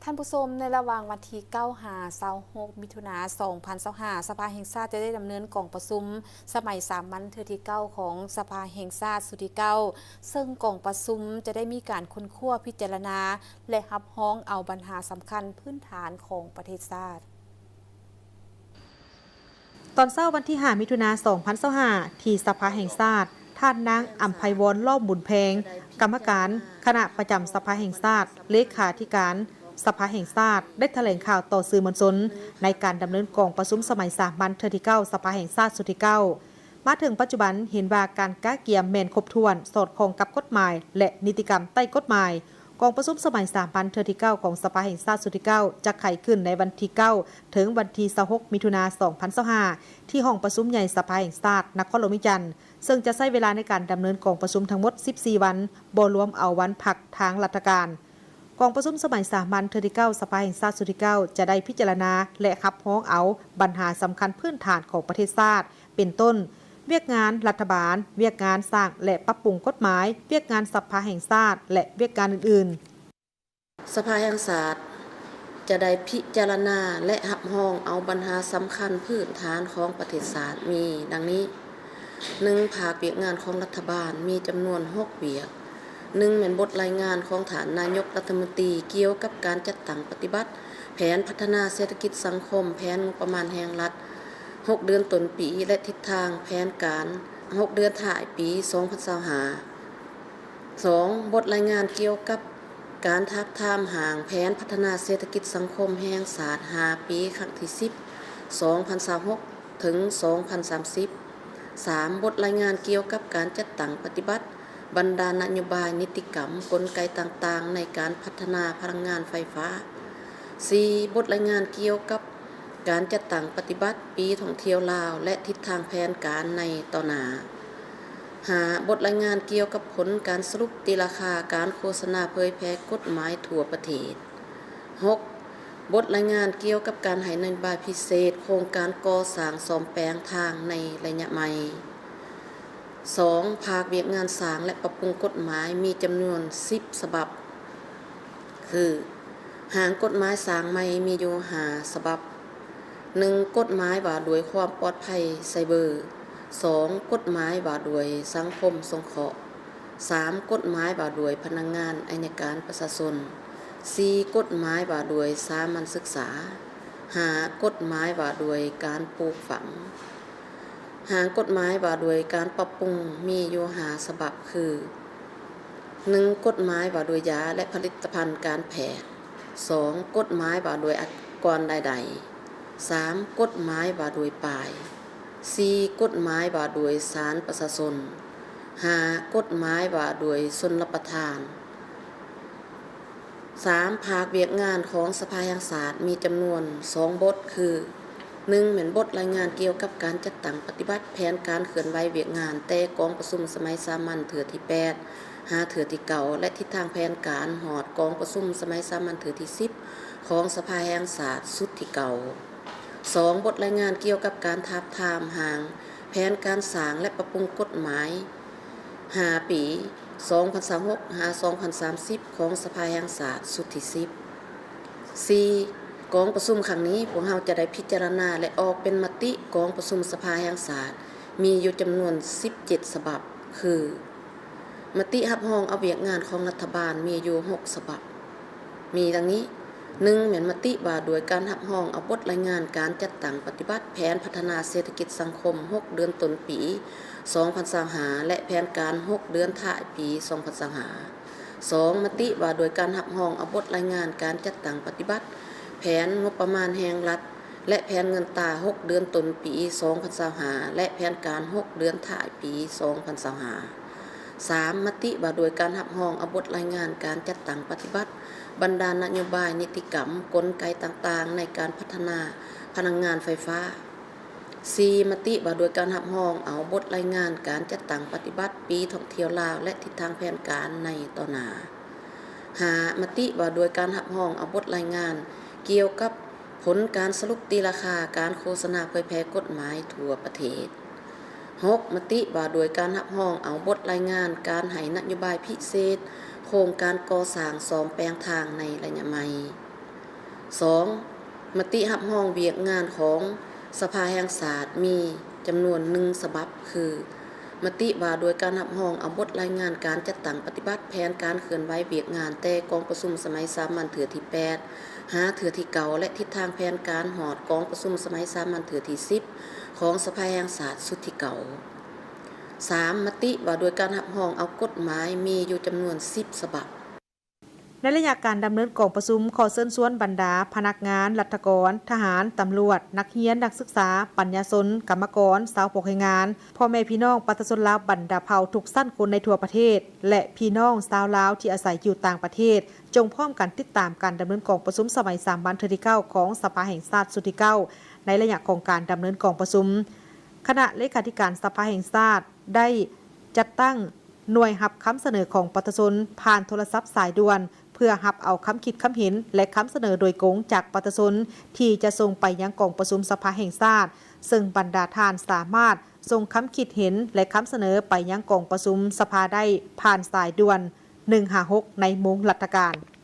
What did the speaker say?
ທ່ານຜູ້ຊົມ, ໃນລະຫວ່າງວັນທີເກົ້າຫາຊາວຫົກ ມິຖຸນາ ສອງພັນຊາວຫ້າ ສະພາແຫ່ງຊາດຈະໄດ້ດຳເນີນກອງປະຊຸມສະໄໝສາມັນເທື່ອທີເກົ້າຂອງສະພາແຫ່ງຊາດຊຸດທີເກົ້າ ເຊິ່ງກອງປະຊຸມຈະໄດ້ມີການຄົ້ນຄວ້າ, ພິຈາລະນາ ແລະ ຮັບຮອງເອົາບັນຫາສຳຄັນພື້ນຖານຂອງປະເທດຊາດ. ຕອນເຊົ້າວັນທີຫ້າ ມິຖຸນາ ສອງພັນຊາວຫ້າ ທີ່ສະພາແຫ່ງຊາດ, ທ່ານນາງ ອຳໄພວອນ ລ້ອມບຸນແພງ, ກຳມະການຄະນະປະຈຳສະພາແຫ່ງຊາດ, ເລຂາທິການສະພາແຫ່ງຊາດ ໄດ້ຖະແຫຼງຂ່າວຕໍ່ສື່ມວນຊົນ ໃນການດຳເນີນກອງປະຊຸມສະໄໝສາມັນເທື່ອທີເກົ້າ ສະພາແຫ່ງຊາດຊຸດທີເກົ້າ. ມາເຖິງປັດຈຸບັນເຫັນວ່າການກະກຽມແມ່ນຄົບຖ້ວນ, ສອດຄ່ອງກັບກົດໝາຍ ແລະ ນິຕິກຳໃຕ້ກົດໝາຍ. ກອງປະຊຸມສະໄໝສາມັນເທື່ອທີເກົ້າຂອງສະພາແຫ່ງຊາດຊຸດທີເກົ້າ ຈະໄຂຂຶ້ນໃນວັນທີເກົ້າ ເຖິງວັນທີຊາວຫົກ ມິຖຸນາ ສອງພັນຊາວຫ້າ ທີ່ຫ້ອງປະຊຸມໃຫຍ່ສະພາແຫ່ງຊາດ ນະຄອນຫຼວງວຽງຈັນ, ເຊິ່ງຈະໃຊ້ເວລາໃນການດຳເນີນກອງປະຊຸມທັງໝົດສິບສີ່ວັນ, ບໍ່ລວມເອົາວັນພັກທາງລັດຖະການ. ກອງປະຊຸມສະໄໝສາມັນເທື່ອທີເກົ້າ ສະພາແຫ່ງຊາດຊຸດທີເກົ້າ ຈະໄດ້ພິຈາລະນາ ແລະ ຮັບຮອງເອົາບັນຫາສຳຄັນພື້ນຖານຂອງປະເທດຊາດ, ເປັນຕົ້ນ ວຽກງານລັດຖະບານ, ວຽກງານສ້າງ ແລະ ປັບປຸງກົດໝາຍ, ວຽກງານສະພາແຫ່ງຊາດ ແລະ ວຽກງານອື່ນໆ. ສະພາແຫ່ງຊາດຈະໄດ້ພິຈາລະນາ ແລະ ຮັບຮອງເອົາບັນຫາສຳຄັນພື້ນຖານຂອງປະເທດຊາດມີດັ່ງນີ້. ໜຶ່ງ, ພາກວຽກງານຂອງລັດຖະບານມີຈຳນວນຫົກວຽກ. ໜຶ່ງ, ແມ່ນບົດລາຍງານຂອງທ່ານນາຍົກລັດຖະມົນຕີກ່ຽວກັບການຈັດຕັ້ງປະຕິບັດແຜນພັດທະນາເສດຖະກິດສັງຄົມ, ແຜນງົບປະມານແຫ່ງລັດ ຫົກເດືອນຕົ້ນປີ ແລະ ທິດທາງແຜນການ ຫົກເດືອນທ້າຍປີ ສອງພັນຊາວຫ້າ. ສອງ, ບົດລາຍງານກ່ຽວກັບການທາບທາມຮ່າງແຜນພັດທະນາເສດຖະກິດສັງຄົມແຫ່ງຊາດ ຫ້າປີ ຄັ້ງທີສິບ ສອງພັນຊາວຫົກ ເຖິງ ສອງພັນສາມສິບ. ສາມ, ບົດລາຍງານກ່ຽວກັບການຈັດຕັ້ງປະຕິບັດບັນດານະໂຍບາຍ, ນິຕິກຳ, ກົນໄກຕ່າງໆໃນການພັດທະນາພະລັງງານໄຟຟ້າ. ສີ່, ບົດລາຍງານກ່ຽວກັບ ການຈັດຕັ້ງປະຕິບັດປີທ່ອງທ່ຽວລາວ ແລະ ທິດທາງແຜນການໃນຕໍ່ໜ້າ. ຫ້າ, ບົດລາຍງານກ່ຽວກັບຜົນການສະຫຼຸບຕີລາຄາການໂຄສະນາເຜີຍແຜ່ກົດໝາຍທົ່ວປະເທດ. ຫົກ, ບົດລາຍງານກ່ຽວກັບການໃຫ້ນະໂຍບາຍພິເສດໂຄງການກໍ່ສ້າງສ້ອມແປງທາງໃນໄລຍະໃໝ່. ສອງ, ພາກວຽກງານສ້າງ ແລະ ປັບປຸງກົດໝາຍມີຈຳນວນສິບສະບັບ ຄື ຮ່າງກົດໝາຍສ້າງໃໝ່ມີຢູ່ຫ້າສະບັບ. ໜຶ່ງ, ກົດໝາຍວ່າດ້ວຍຄວາມປອດໄພໄຊເບີ. ສອງ, ກົດໝາຍວ່າດ້ວຍສັງຄົມສົງເຄາະ. ສາມ, ກົດໝາຍວ່າດ້ວຍພະນັກງານໄອຍະການປະຊາຊົນ. ສີ່, ກົດໝາຍວ່າດ້ວຍສາມັນສຶກສາ. ຫ້າ, ກົດໝາຍວ່າດ້ວຍການປູກຝັງ. ຮ່າງກົດໝາຍວ່າດ້ວຍການປັບປຸງມີຢູ່ຫ້າສະບັບ ຄື ໜຶ່ງ, ກົດໝາຍວ່າດ້ວຍຢາ ແລະ ຜະລິດຕະພັນການແພດ. ສອງ, ກົດໝາຍວ່າດ້ວຍອາກອນລາຍໄດ້. ສາມ, ກົດໝາຍວ່າດ້ວຍປ້າຍ. ສີ່, ກົດໝາຍວ່າດ້ວຍສານປະຊາຊົນ. ຫ້າ, ກົດໝາຍວ່າດ້ວຍຊົນລະປະທານ. ສາມ, ພາກວຽກງານຂອງສະພາແຫ່ງຊາດມີຈຳນວນສອງບົດ ຄື ໜຶ່ງ, ແມ່ນບົດລາຍງານກ່ຽວກັບການຈັດຕັ້ງປະຕິບັດແຜນການເຄື່ອນໄຫວວຽກງານ ແຕ່ກອງປະຊຸມສະໄໝສາມັນເທື່ອທີແປດ ຫາເທື່ອທີເກົ້າ ແລະ ທິດທາງແຜນການຮອດກອງປະຊຸມສະໄໝສາມັນເທື່ອທີສິບ ຂອງສະພາແຫ່ງຊາດຊຸດທີເກົ້າ. ສອງ, ບົດລາຍງານກ່ຽວກັບການທາບທາມຮ່າງແຜນການສ້າງ ແລະ ປັບປຸງກົດໝາຍ ຫ້າປີ ສອງພັນຊາວຫົກ ຫາ ສອງພັນສາມສິບ ຂອງສະພາແຫ່ງຊາດຊຸດທີສິບ. ສີ່, ກອງປະຊຸມຄັ້ງນີ້ ພວກເຮົາຈະໄດ້ພິຈາລະນາ ແລະ ອອກເປັນມະຕິກອງປະຊຸມສະພາແຫ່ງຊາດ ມີຢູ່ຈຳນວນສິບເຈັດສະບັບ ຄື ມະຕິຮັບຮອງເອົາວຽກງານຂອງລັດຖະບານມີຢູ່ຫົກສະບັບ ມີດັ່ງນີ້: ໜຶ່ງ, ແມ່ນມະຕິວ່າດ້ວຍການຮັບຮອງເອົາບົດລາຍງານການຈັດຕັ້ງປະຕິບັດແຜນພັດທະນາເສດຖະກິດສັງຄົມຫົກເດືອນຕົ້ນປີສອງພັນຊາວຫ້າ ແລະ ແຜນການຫົກເດືອນທ້າຍປີສອງພັນຊາວຫ້າ. ສອງ, ມະຕິວ່າດ້ວຍການຮັບຮອງເອົາບົດລາຍງານການຈັດຕັ້ງປະຕິບັດແຜນງົບປະມານແຫ່ງລັດ ແລະ ແຜນເງິນຕາຫົກເດືອນຕົ້ນປີສອງພັນຊາວຫ້າ ແລະ ແຜນການຫົກເດືອນທ້າຍປີສອງພັນຊາວຫ້າ. ສາມ, ມະຕິວ່າດ້ວຍການຮັບຮອງເອົາບົດລາຍງານການຈັດຕັ້ງປະຕິບັດບັນດານະໂຍບາຍ, ນິຕິກຳ, ກົນໄກຕ່າງໆໃນການພັດທະນາພະລັງງານໄຟຟ້າ. ສີ່, ມະຕິວ່າດ້ວຍການຮັບຮອງເອົາບົດລາຍງານການຈັດຕັ້ງປະຕິບັດປີທ່ອງທ່ຽວລາວ ແລະ ທິດທາງແຜນການໃນຕໍ່ໜ້າ. ຫ້າ, ມະຕິວ່າດ້ວຍການຮັບຮອງເອົາບົດລາຍງານກ່ຽວກັບຜົນການສະຫຼຸບຕີລາຄາການໂຄສະນາເຜີຍແຜ່ກົດໝາຍທົ່ວປະເທດ. ຫົກ, ມະຕິວ່າດ້ວຍການຮັບຮອງເອົາບົດລາຍງານການໃຫ້ນະໂຍບາຍພິເສດໂຄງການກໍ່ສ້າງສ້ອມແປງທາງໃນໄລຍະໃໝ່. ສອງ ມະຕິຮັບຮອງວຽກງານຂອງສະພາແຫ່ງຊາດ ມີຈຳນວນໜຶ່ງສະບັບ ຄື ມະຕິວ່າດ້ວຍການຮັບຮອງເອົາບົດລາຍງານການຈັດຕັ້ງປະຕິບັດແຜນການເຄື່ອນໄຫວວຽກງານ ແຕ່ກອງປະຊຸມສະໄໝສາມັນເທື່ອທີແປດ ຫາເທື່ອທີເກົ້າ ແລະ ທິດທາງແຜນການຮອດກອງປະຊຸມສະໄໝສາມັນເທື່ອທີສິບ ຂອງສະພາແຫ່ງຊາດຊຸດທີເກົ້າ. ສາມ ມະຕິວ່າດ້ວຍການຮັບຮອງເອົາກົດໝາຍ ມີຢູ່ຈຳນວນສິບສະບັບ. ໃນໄລຍະການດຳເນີນກອງປະຊຸມ, ຂໍເຊີນຊວນບັນດາພະນັກງານ, ລັດຖະກອນ, ທະຫານ, ຕຳຫຼວດ, ນັກຮຽນ, ນັກສຶກສາ, ປັນຍາຊົນ, ກຳມະກອນ, ຊາວພວກແຮງງານ, ພໍ່ແມ່ພີ່ນ້ອງປະຊາຊົນລາວບັນດາເຜົ່າທຸກຊັ້ນຄົນໃນທົ່ວປະເທດ ແລະ ພີ່ນ້ອງຊາວລາວທີ່ອາໄສຢູ່ຕ່າງປະເທດ, ຈົ່ງພ້ອມກັນຕິດຕາມການດຳເນີນກອງປະຊຸມສະໄໝສາມັນເທື່ອທີເກົ້າຂອງສະພາແຫ່ງຊາດຊຸດທີເກົ້າ ໃນໄລຍະຂອງການດຳເນີນກອງປະຊຸມ. ຄະນະເລຂາທິການສະພາແຫ່ງຊາດໄດ້ຈັດຕັ້ງໜ່ວຍຮັບຄຳສະເໜີຂອງປະຊາຊົນຜ່ານໂທລະສັບສາຍດ່ວນ ເພື່ອຮັບເອົາຄຳຄິດຄຳເຫັນ ແລະ ຄຳສະເໜີໂດຍກົງຈາກປະຊາຊົນ ທີ່ຈະສົ່ງໄປຍັງກອງປະຊຸມສະພາແຫ່ງຊາດ, ເຊິ່ງບັນດາທ່ານສາມາດສົ່ງຄຳຄິດເຫັນ ແລະ ຄຳສະເໜີໄປຍັງກອງປະຊຸມສະພາໄດ້ຜ່ານສາຍດ່ວນ ໜຶ່ງຫ້າຫົກ ໃນໂມງລັດຖະການ.